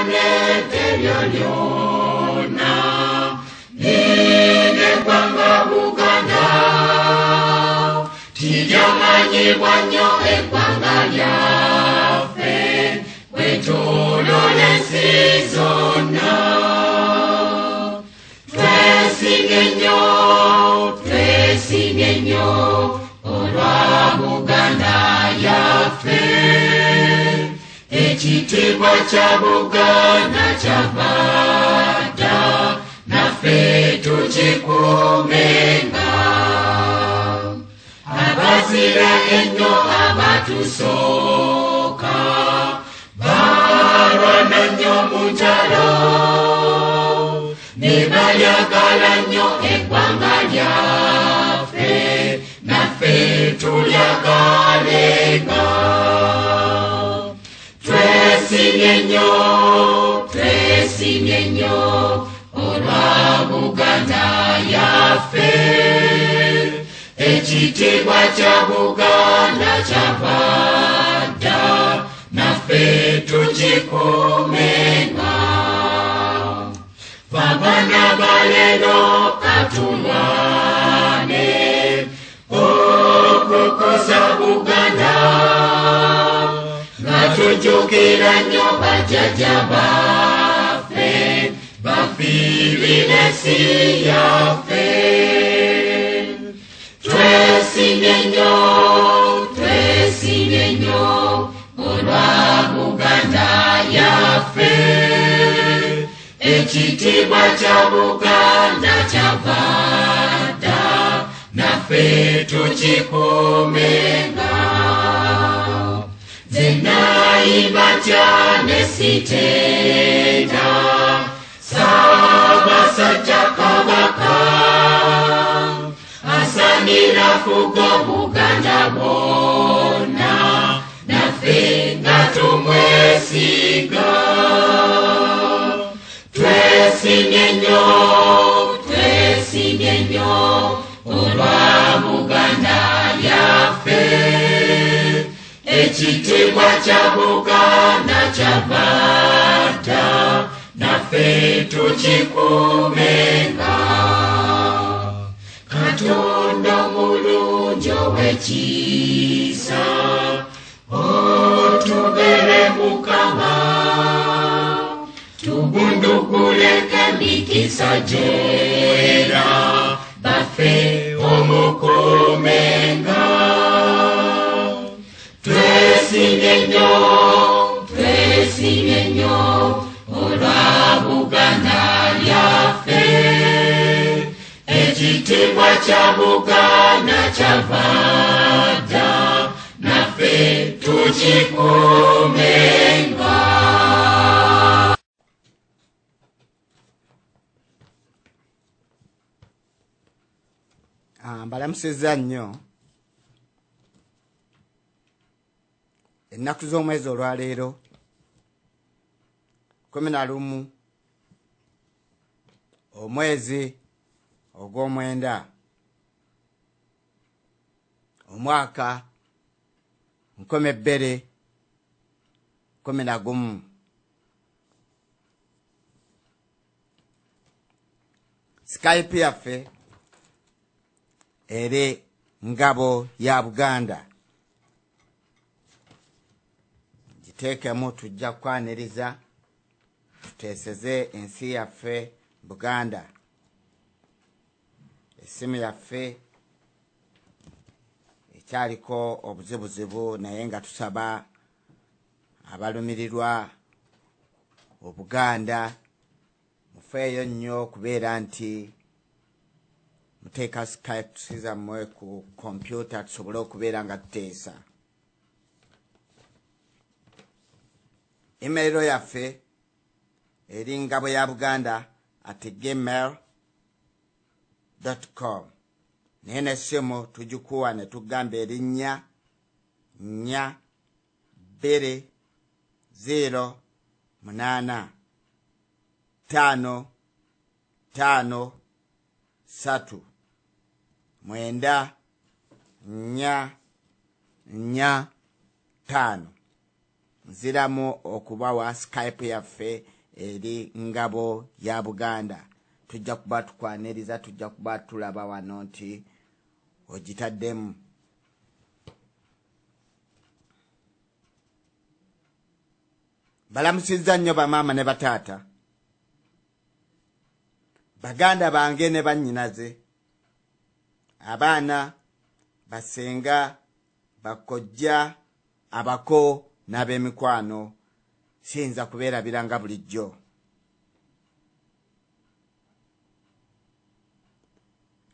n'eddebyo lyonna lineggwanga Buganda tiryamanyibwa nnyo eggwanga lyaffe kwetooloola ensi zonna. Twesimye nnyo, twesimye nnyo olwa Buganda yaffe. Ekitiibwa kya Buganda kyava dda, naffe tukikuumenga. Abazira ennyo abatusooka balwana nnyo mu ntalo, ne balyagala nnyo eggwanga lyaffe, naffe tulyagalenga. Twesimye nnyo, twesimye nnyo olwa Buganda yaffe. Ekitiibwa kya Buganda kyava dda, naffe tukikuumenga. Abaana ba leero katulwane okukuza Buganda, nga tujjukira nnyo bajjajja baffe bafiirira ensi yaffe. Twesimye nnyo, twesimye nnyo olwa Buganda yaffe. Ekitiibwa kya Buganda kyava dda, naffe tukikuumenga. Nze nayimba ntya ne sitenda Ssaabasajja Kabaka, asaanira fuga Buganda bwonna, naffe nga tumwesiga. Twesimye nnyo, twesimye nnyo olwa Buganda yaffe. Ekitiibwa kya Buganda kyava dda, naffe tukikuumenga. Katonda omulungi ow'ekisa, otubere Mukama, tugunduguleko emikisa gyera, baffe omukuumenga. Twesimye nnyo, twesimye nnyo olwa Buganda yaffe. Ekitiibwa kya Buganda kyava dda, naffe tukikuumenga. Mbalamusizza nnyo. Ennaku z'omwezi olwaleero 11 omwezi ogw'omwenda omwaka 2011. Skype yaffe eri Ngabo ya Buganda. Giteekemu, tujja kwaniriza tuteeseze ensi yaffe Buganda. Essimu yaffe ekyaliko obuzibuzibu, naye nga tusaba abalumirirwa Obuganda mufeeyo nnyo okubeera nti muteeka Skype zammwe ku kompyuta tusobole okubeera nga tuteesa. Email yaffe eri ngaboyabuganda@gmail.com. Naye n'essimu tugikuwa ne tugamba eri 4 4 2 0 8 5 5 3 9 4 4 5. Nziramu okubawa Skype yaffe eri Ngabo ya Buganda. Tujja kuba tukwaniriza, tujja kuba tulaba wano nti ogitaddemu. Balamusizza nnyo bamaama ne bataata, baganda bange ne bannyinaze, abaana, basenga, bakojja, abako n'ab'emikwano. Siyinza kubeerabira nga bulijjo.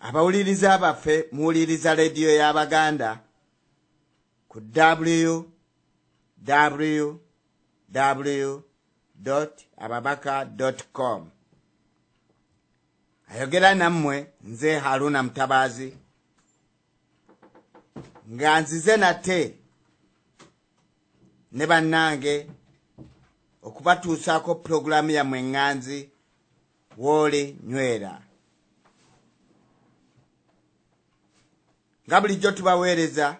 Abawuliriza baffe, muwuliriza leediyo y'Abaganda ku www.ababaka.com. Ayogera nammwe nze Haruna Mutabazi, nga nzize nate ne bannange okubatuusaako pulogulaamu yammwe eŋŋanzi Wooli Nywera. Nga bulijjo tubaweereza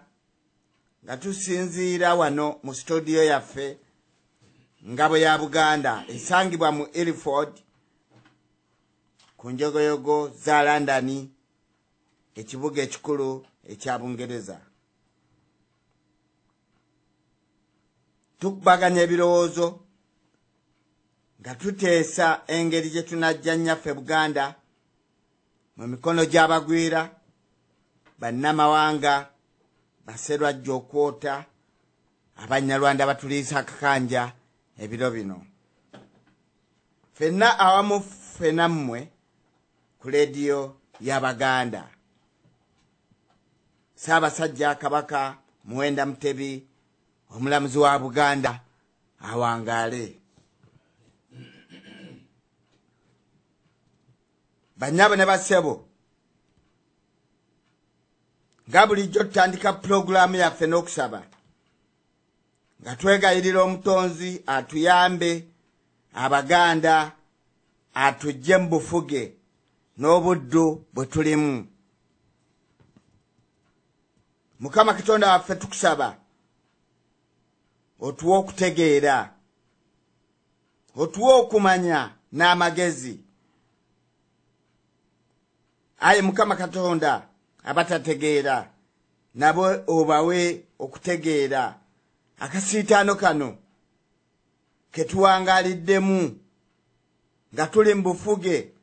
nga tusinziira wano mu studio yaffe Ngabo ya Buganda esangibwa mu Ilford ku njogoyogo za London, ekibuga ekikulu ekya Bungereza. Tukubaganya ebirowoozo nga tuteesa engeri gye tunajja nnyaffe Buganda mu mikono gy'abagwira, bannamawanga, baserwajja okwota, Abanyarwanda batuliisa akakanja ebiro bino. Ffenna awamu ffenna mmwe ku leediyo y'Abaganda. Ssaabasajja Kabaka Muwenda Mutebi, omulamuzi wa Buganda, awangaale. Bannyabo ne bassebo, nga bulijjo tutandika pulogulaamu yaffe n'okusaba nga twegayirira Omutonzi atuyambe Abaganda, atuggye mu bufuge n'obuddu bwe tulimu. Mukama Katonda waffe, tukusaba otuwe okutegeera, otuwe okumanya n'amagezi. Ayi Mukama Katonda, abatategeera nabo obawe okutegeera. Akasiitaano kano ke tuwangaaliddemu nga tuli mu bufuge,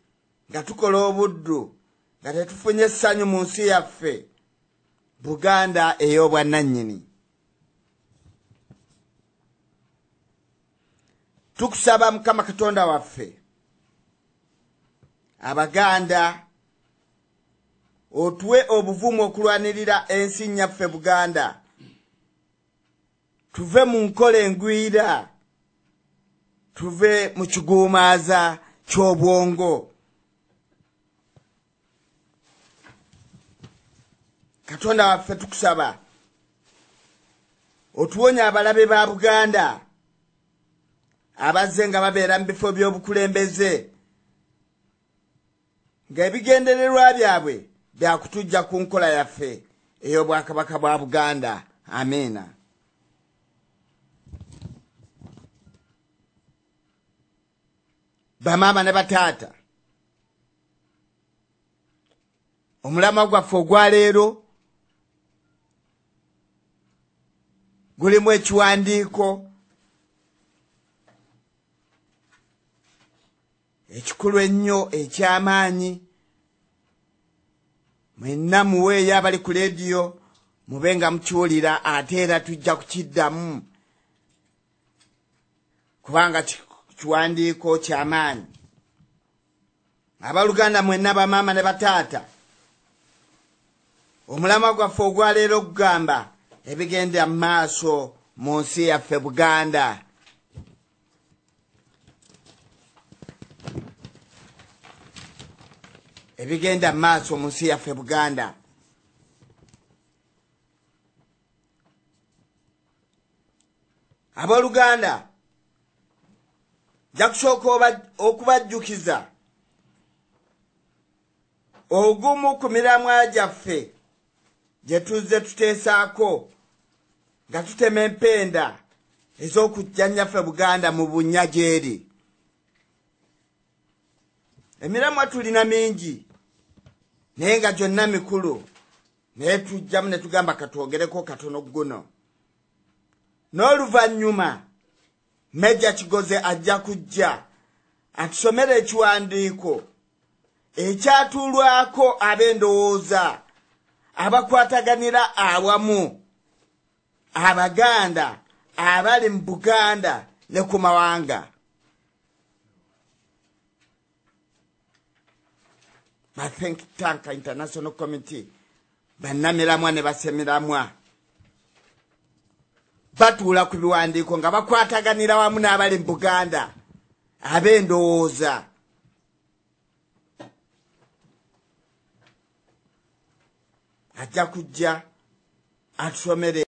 nga tukola obuddu, nga tetufunye essanyu mu nsi yaffe Buganda ey'obwannannyini. Tukusaba Mukama Katonda waffe, Abaganda otuwe obuvumu okulwanirira ensi nnyaffe Buganda, tuve mu nkola engwira, tuve mu kiguumaaza ky'obwongo. Katonda waffe, tukusaba otuwonye abalabe ba Buganda abazze nga babeera mu bifo by'obukulembeze, ng'ebigendererwa byabwe byakutujja ku nkola yaffe ey'obwakabaka bwa Buganda. Amiina. Bamaama ne bataata, omulamwa gwaffe ogwaleero gulimu ekiwandiiko ekikulu ennyo eky'amaanyi. Mwenna muweeyo abali ku leediyo mube nga mukiwulira, ate era tujja kukiddamu kubanga kiwandiiko ky'amaanyi. Abooluganda mwenna, bamaama ne bataata, omulamwa gwaffe ogwaleero gugamba ebigenda mu maaso mu nsi yaffe Buganda. Ebigenda mu maaso mu nsi yaffe Buganda. Abooluganda, nja kusooka okubajjukiza ogumu ku miramwa gyaffe gye tuzze tuteesaako nga tutema empenda ez'okujja nnyaffe Buganda mu bunnya gy'eri. Emiramwa tulina mingi naye nga gyonna mikulu, naye tujjamu ne tugamba katwogereko katono guno. N'oluvannyuma Meja Kigozi ajja kujja atusomere ekiwandiiko ekyatuulwako ab'endowooza abakwataganira awamu Abaganda abali mu Buganda ne ku mawanga. Ba Think Tank International Committee bannamiramwa ne basemiramwa batuula ku biwandiiko nga bakwataganira wamu n'abali mu Buganda ab'endowooza. Ajja kujja atusomere